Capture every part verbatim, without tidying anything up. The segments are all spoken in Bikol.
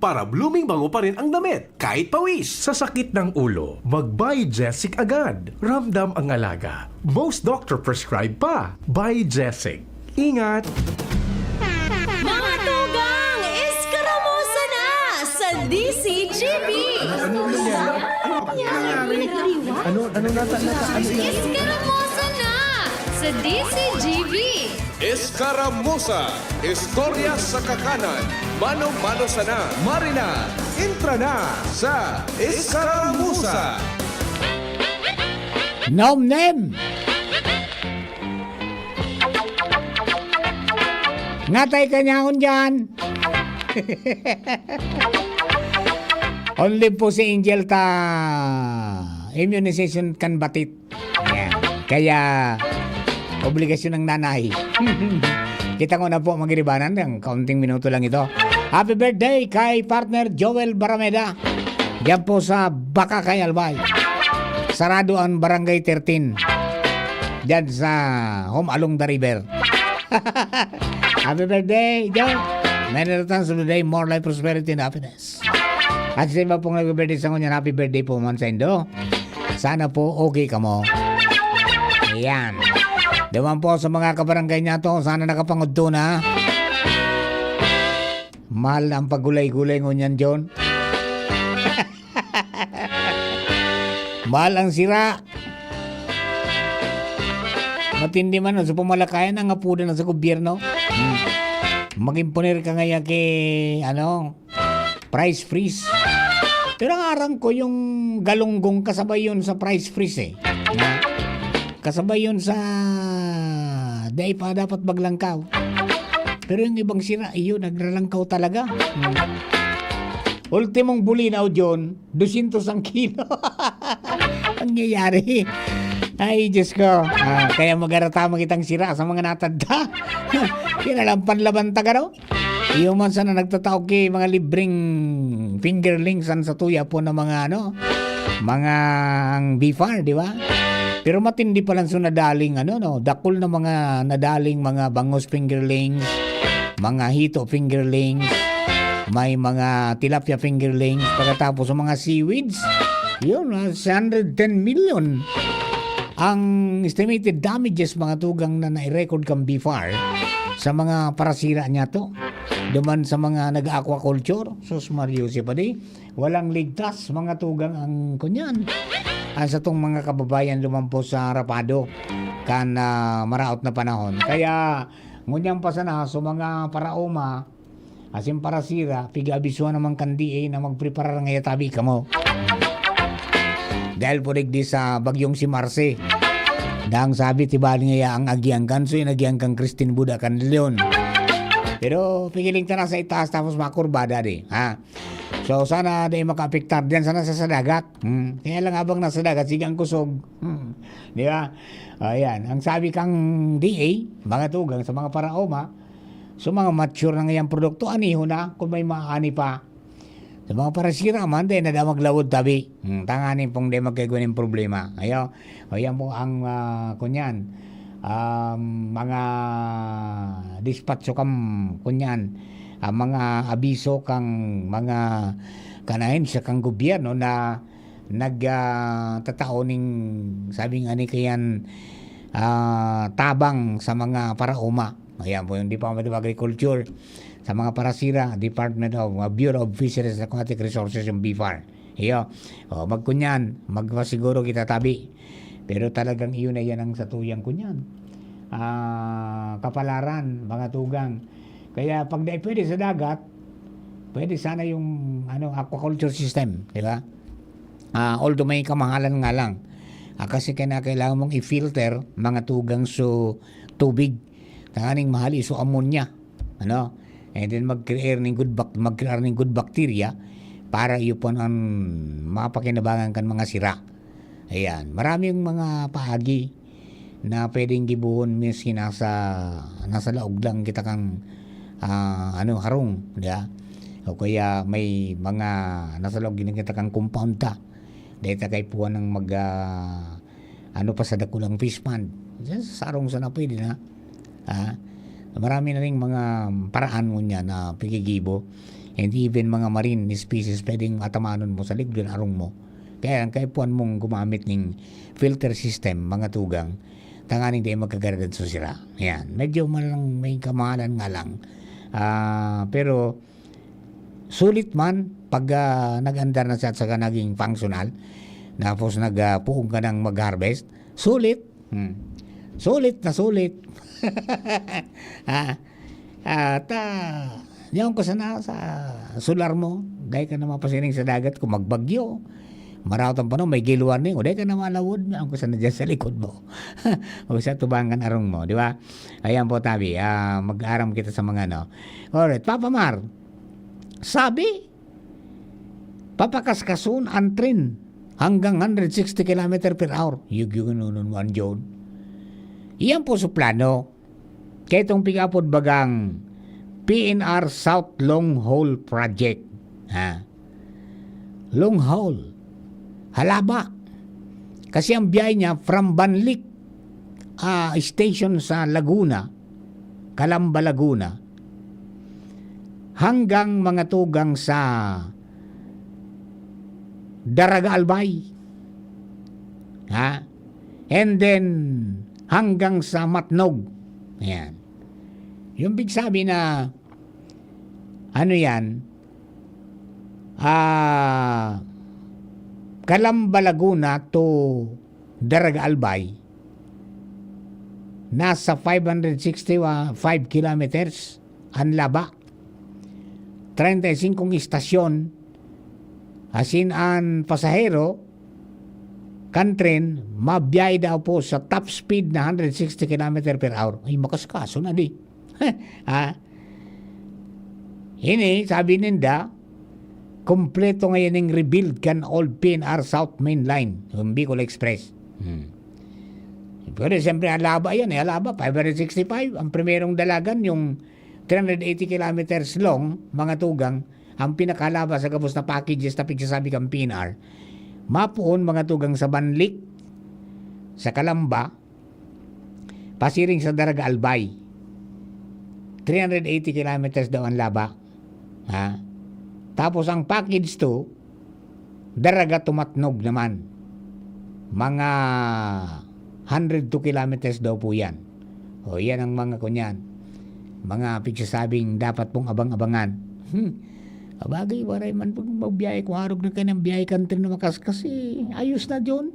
Para blooming bango pa rin ang damit, kahit pawis. Sa sakit ng ulo, mag-Biogesic agad. Ramdam ang alaga. Most doctor prescribe pa. Biogesic. Ingat! Mga tugang, eskaramusa na sa D C G B! Ano, ano nata, nata, ano yan? Eskaramusa na sa D C G B! Eskaramusa, istorya sa kakanan, mano-mano sana. Marina, entra na sa Eskaramusa. Nom nem! Ngatay kanyaon dyan! Only po si Angel ta immunization kan batit. Ayan. Kaya, obligasyon ng nanay. Kita ko na po, magiribanan, ang kaunting minuto lang ito. Happy birthday kay partner Joel Barameda. Diyan po sa Baka kay Albay. Sarado ang Barangay thirteen. Diyan sa Home Along the River. Happy birthday, Joe! Many returns of the day, more life, prosperity, and happiness. At sa iba pong nag-birthday sa ngunyan, happy birthday po man sa indo. Sana po okay kamo. Ayan. Duman po sa mga kabarangay niya to, sana nakapangudto na. Mahal na ang pagulay-gulay ngunyan, John. Mahal ang sira. Matindi man, sa pamalakayan, ang apuda na sa gobyerno. Hmm. Mag-imponer ka ngayon kay, ano, price freeze. Pero ang aram ko, yung galunggong kasabay yun sa price freeze eh. Na, kasabay yun sa dai pa dapat maglangkaw. Pero yung ibang sira, iyo, nagralangkaw talaga. Hmm. Ultimong bulinaw, John, dosyentos ang kilo. Nangyayari. Ay, Diyos ko. Ah, kaya magarata magitang sira sa mga natadta. Kinalampan-laban taga, no? Iyo man sana nagtatao ki mga libreng fingerlings an satuya po na mga, ano, mga ang B F A R, di ba? Pero matindi pa lang so nadaling, ano, no? Dakul na mga nadaling mga bangus fingerlings, mga hito fingerlings, may mga tilapia fingerlings, pagkatapos sa mga seaweeds, yun, ah, one hundred ten million ang estimated damages, mga tugang, na nai-record kang B F A R sa mga parasira niya to. Duman sa mga nag-aquaculture, sus Mario, si padi, walang ligtas, mga tugang, ang kunyan. Ang satong mga kababayan lumampo sa rapado kan, ah, maraot na panahon. Kaya, ngunyan pa sana, so mga paraoma, asin parasira, pig-aabisuhan naman kan D A na magpreparar ngaya tabi kamo. Dahil po digdi sa bagyong si Marce, dang sabi, tibali ngaya ang agian kan, so yung agian kan Christine Buda kan Leon. Pero pigiling ta na sa itaas tapos makurbada di, ha? So sana di makaapektar diyan, sana sa, sa dagat. Hmm. Kaya lang habang nasa dagat, sige ang kusog. Hmm. Di ba? Ayan. Ang sabi kang D A, mga tugang sa mga paraoma, so mga mature na ngayang produkto, aniho na kung may maani pa. Sa mga parasira man, di na daw maglawod tabi. Hmm, tanganing pong di magkaigwa nin problema. Ayo, o yan po ang, ah, kunyan, um, mga dispatcho kam, kunyan, ah, mga abiso kang mga kanahin sa kang gobyerno na nag, ah, tatao ning, sabi nga ni kayan, ah, tabang sa mga paraoma. Ayan po yung Department of Agriculture, sa mga parasira, Department of, ah, Bureau of Fisheries and Aquatic Resources, yung B F A R. Iyo, o, magkunyan, magpasiguro kita tabi. Pero talagang iyon na yan ang satuyang kunyan. Ah, kapalaran, mga tugang. Kaya pag di pwede sa dagat, pwede sana yung, ano, aquaculture system, di ba? Ah, although may kamahalan nga lang. Ah, kasi kaya kailangan mong i-filter mga tugang so tubig. Tanganing mahali so ammonia. Ano? And then mag-create ning good bac-, mag-create ning good bacteria para iyo pon ang mapakinabangan kan mga sira. Ayan, maraming mga paagi na pwedeng gibohon miski nasa, nasa laog lang kita kang, ah, ano, harong, di ba? O kaya may mga nasa laog din kita kang compound ta. Dahil ta kaipuhan ng mag, ah, ano pa sa dakulang fish pond. Sa sarong sana pwede na. Ah, marami na ring mga paraan ngunyan na pigigibo. and even mga marine species pwedeng atamanon mo sa likod ng arong mo. Kaya lang, kaipuhan mong gumamit ning filter system, mga tugang, tanganing di magkagaradan sa sira. Yan. Medyo malang may kamahalan nga lang. Ah, pero sulit man pag, ah, nag-andar na siya at saka naging functional. Tapos nag, ah, puong ka ng mag-harvest. Sulit. Hmm. Sulit na sulit. Ah, at, ah, yaon ka sana sa solar mo. Dai ka na mapasiring sa dagat kung magbagyo. Maraot ang panahon, may gale warning. O dai ka na malawod. Yaon ka sana dyan sa likod mo. O sa tubangan arong mo, di ba? Ayan po, tabi. Ah, mag-aram kita sa mga ano. Alright, Papa Mar. Sabi, papakaskason ang tren hanggang hundred sixty kilometer per hour. Yugyugun nun, Juan John. Iyan po sa plano. Kaya itong pig-apod bagang P N R South Long Haul Project. Ha? Long Haul. Halaba. Kasi ang biyahe niya from Banlik, ah, station sa Laguna, Calamba, Laguna, hanggang mga tugang sa Daraga Albay. Ha? And then, hanggang sa Matnog. Ayan. Yung big sabi na, ano yan, ah, Calamba, Laguna to Daraga Albay, nasa five hundred sixty-five kilometers an laba. Treinta y cinco istasyon, asin an pasahero kan tren, mabiyahe daw po sa top speed na hundred sixty kilometer per hour. Ay, makaskaso na di. Ah. Ini, sabi ninda, kompleto ngayon yung rebuild kan old P N R South Main Line, yung Bicol Express. Hmm. Pero siyempre, halaba yan eh, halaba, five hundred sixty-five. Ang primerong dalagan, yung three hundred eighty kilometers long, mga tugang, ang pinakalaba sa gabos na packages na pigsasabi kang P N R. Mapoon, mga tugang, sa Banlik, sa Calamba, pasiring sa Daraga Albay. Three hundred eighty kilometers daw ang laba. Ha? Tapos ang package two, Daraga to Matnog naman. Mga hundred two kilometers daw po yan. O, yan ang mga kunyan. Mga pigsasabing dapat pong abang-abangan. Hmm. Abagay, waray man pong magbiyahe. Kung arog na kayo ng biyahe kan tren na makaskas, eh, ayos na, John.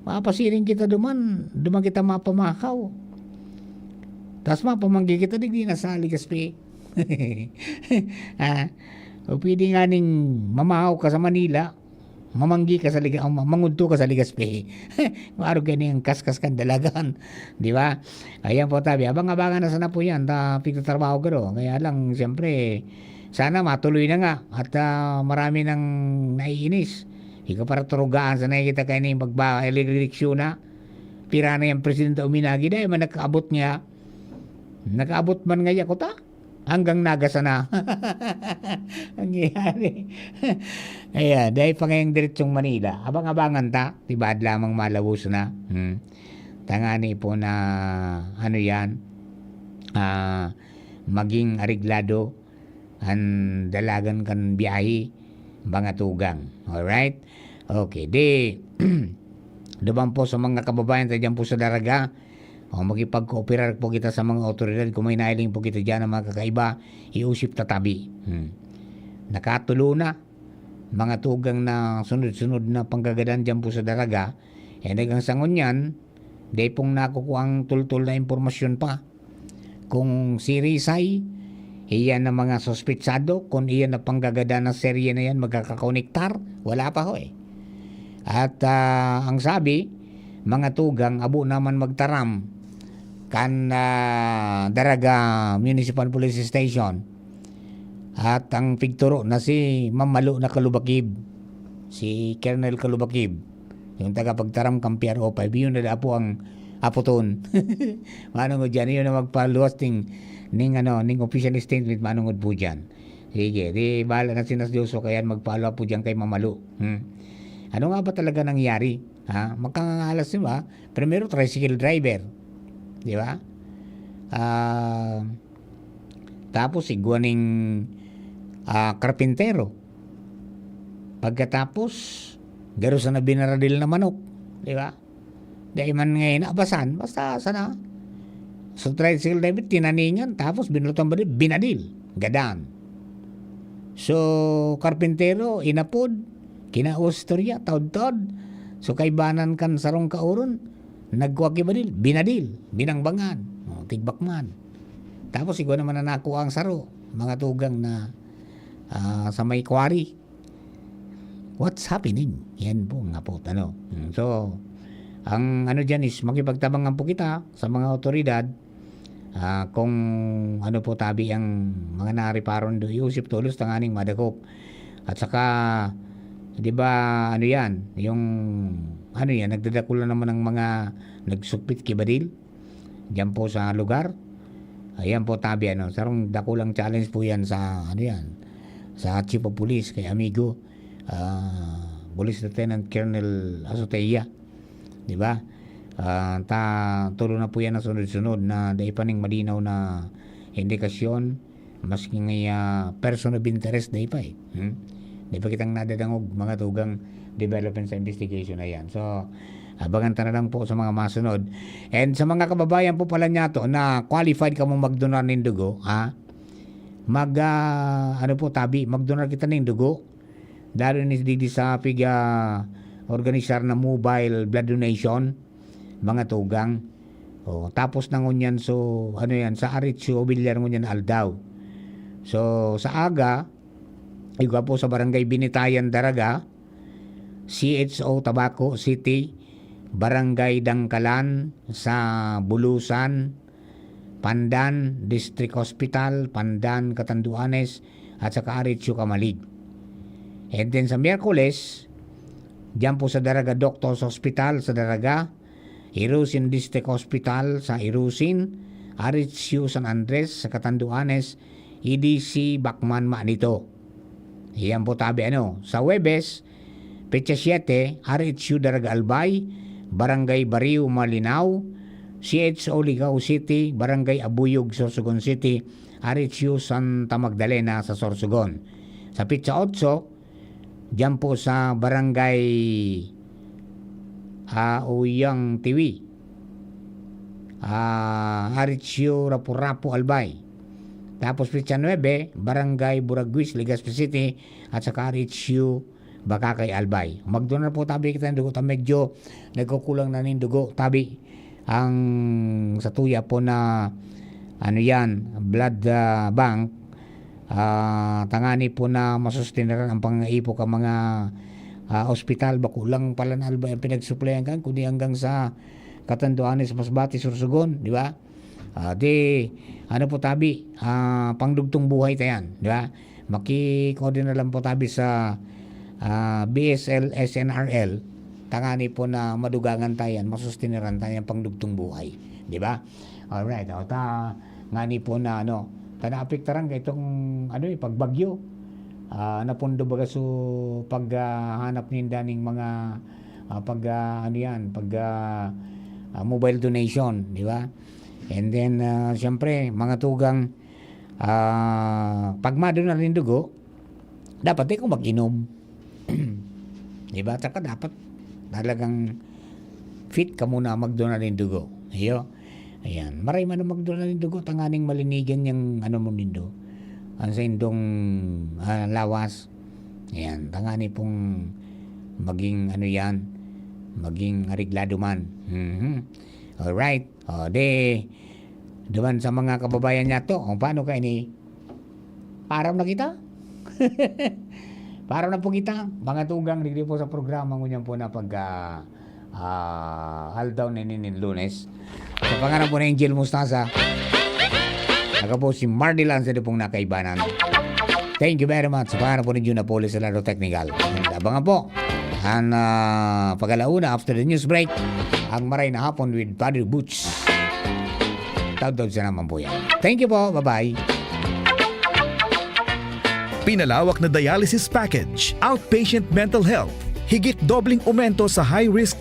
Mapasiring kita duman, duman kita mapamakaw. Tas mapamanggi kita, digdi na sa Legazpi. Ah, o pwede nga ning mamahaw ka sa Manila, mamanggi ka sa Liga-, ma-, mangudto ka sa Legazpi. Maaro gani ang kaskas kan dalagan, di ba? Ayan po, tabi. Abang-abangan na sana po yan, ta pigtatrabaho garo. Kaya lang, siyempre, sana matuloy na nga at, ah, marami nang naiinis. Ika para turugaan sana kita kayo ni magba-, eleksyon na. Pira na yung presidente uminagi, dahil man nakaabot niya. Nakaabot man nga ako ta. Hanggang Naga sana. Ang nangyayari. Ayan, dahil pa ngayong diretsong Manila. Abang-abangan ta, tibad lamang malawos na. Hmm. Tangani po na, ano yan, ah, maging areglado ang dalagan kan biyahe, mga tugang. Alright? Okay, di, duman po sa mga kababayan tayo dyan po sa Daraga, o makipagkooperar po kita sa mga otoridad kung may nailing po kita dyan ng mga kakaiba, iusip tatabi. Hmm. Nakatulo na, mga tugang na sunod-sunod na panggagadan dyan po sa Daraga, eh, nagang sangon yan, di pong nakukuha ang tultol na impormasyon pa. Kung si Rizay, iyan ang mga suspetsado, kung iyan na panggagadan na serye na yan, magkakakonektar, wala pa ho eh. At, ah, ang sabi, mga tugang, abo naman magtaram kan, ah, Daraga Municipal Police Station. At ang pigturo na si Mamalo na Kalubakib, si Colonel Kalubakib, yung tagapagtaram kan P R O five, yun na daw po ang aputon. Manungod dyan, yun na magpaluwas ning, ning, ano, ning official statement, manungod po dyan. Sige, di bahala na si Nas Dioso, kaya magpalo po dyan kay Mamalo. Hmm. Ano nga ba talaga nangyari? Ha? Magkangangalas, di ba? Primero, tricycle driver. Di ba? Ah, tapos, igwa ning ah, karpintero. Pagkatapos, garo sana binaradil na manok, di ba? Dai man nga inabasan, basta sana. So, tricycle driver, tinaningan, tapos binutan ba di, binadil, gadan. So, karpintero, inapod, kinaustorya, taudtaod. So, kaibanan kan sarong kaoron, nagkua ki badil, binadil, binangbangan, o, tigbakman. Tapos, igwa naman na nakuha ang saro, mga tugang na, ah, sa may quarry. What's happening? Yan po nga po, ano. Mm, so, ang ano diyan is makipagtabangan po kita sa mga awtoridad, ah, kung ano po tabi ang mga nariparon do, iusip tolos tanganing madakop. At saka, di ba, ano yan, yung, ano yan, nagdadakula naman ng mga nagsugpit ki badil diyan po sa lugar. Ayan po, tabi, ano, sarong dakulang challenge po yan sa, ano yan, sa Chief of Police, kay amigo, ah, Police Lieutenant Colonel Azotea. Di ba? Ah, ta, tulo na po yan na sunod-sunod na dai pa ning malinaw na indikasyon, maski nga, ah, person of interest, dai pa eh. Hmm? Dai pa kitang nadadangog, mga tugang, development sa investigation na yan. So, abangan ta na lang po sa mga masunod. And sa mga kababayan po pala niyato na qualified kamo magdonar nin dugo, ha? Mag, ah, ano po, tabi, magdonar kita nin dugo. Lalo ni digdi sa piga organisar na mobile blood donation, mga tugang. O, tapos na ngunyan, so, ano yan, sa Aritio Villar ngunyan aldaw. So, sa aga, igwa po sa Barangay Binitayan, Daraga, C H O Tabaco City, Barangay Dangkalan sa Bulusan, Pandan District Hospital, Pandan, Catanduanes, at saka Aritio Camalig. And then sa Miyerkules, diyan po sa Daraga Doctors Hospital sa Daraga, Irosin District Hospital sa Irosin, Aritio San Andres sa Catanduanes, E D C Bacman Manito. Iyan po tabi ano. Sa Huwebes, petsa siyete, R H U Daraga Albay, Barangay Barrio Malinao, C H O Ligao City, Barangay Abuyog, Sorsogon City, R H U Santa Magdalena sa Sorsogon. Sa petsa otso, diyan po sa Barangay, ah, Uyang Tiwi, ah, R H U Rapu-Rapu Albay. Tapos petsa nuebe, Barangay Buraguis, Legazpi City, at saka R H U Bacacay Albay. Magdonar po tabi kita ng dugo. Ta medyo nagkukulang na nin dugo tabi ang sa tuya po na, ano yan, blood, ah, bank. Ah, tangani po na masusteneran ang pangangaipo ka mga, ah, ospital. Bako lang pala na Albay ang pinagsuplayan kan, kundi hanggang sa Catanduanes, Masbate, Sorsogon, di ba? Ah, di, ano po tabi, ah, pangdugtong buhay ta yan, di ba? Makikoordinar lang po tabi sa, ah, B S L S N R L, tangani po na madugangan ta yan, masusteneran ta yan pangdugtong buhay, di ba? Alright, o, ta, ngani po na, ano, ta naapektaran kay itong, ano, eh, pagbagyo. Ah, napundo baga so paghahanap ninda ning mga, ah, pag, ah, ano yan, pag, ah, ah, mobile donation, di ba? And then, ah, siyempre, mga tugang, ah, pag madonar nin dugo, dapat di ko mag-inom. Di ba? Tsaka dapat talagang fit ka muna magdonar nin dugo. Iyo. Ayan. Maray man ang magdonar nin dugo, tanganing malinigan yang ano mo nindo. Ang sa indong, ah, lawas. Ayan. Tangani pong maging ano yan, maging areglado man. Mhm. Alright. O, di, duman sa mga kababayan niya to, kung paano ka ini, param na kita? Param na po kita, mga tugang, digdi po sa programa ngunyan po na pag, ah, ah, aldaw na inin Lunes. Sa pangalan po ni Angel Mustasa, ako po si Mardy Lanza de pong nakaibanan. Thank you very much. Sa pangalan po ni Jun Napoles sa Lado Technical. And abangan po ang, ah, pag-alauna after the news break, ang Maray na Hapon with Father Butch. Taud-taud sa naman po yan. Thank you po. Bye-bye. Pinalawak na dialysis package, outpatient mental health, higit dobleng aumento sa high-risk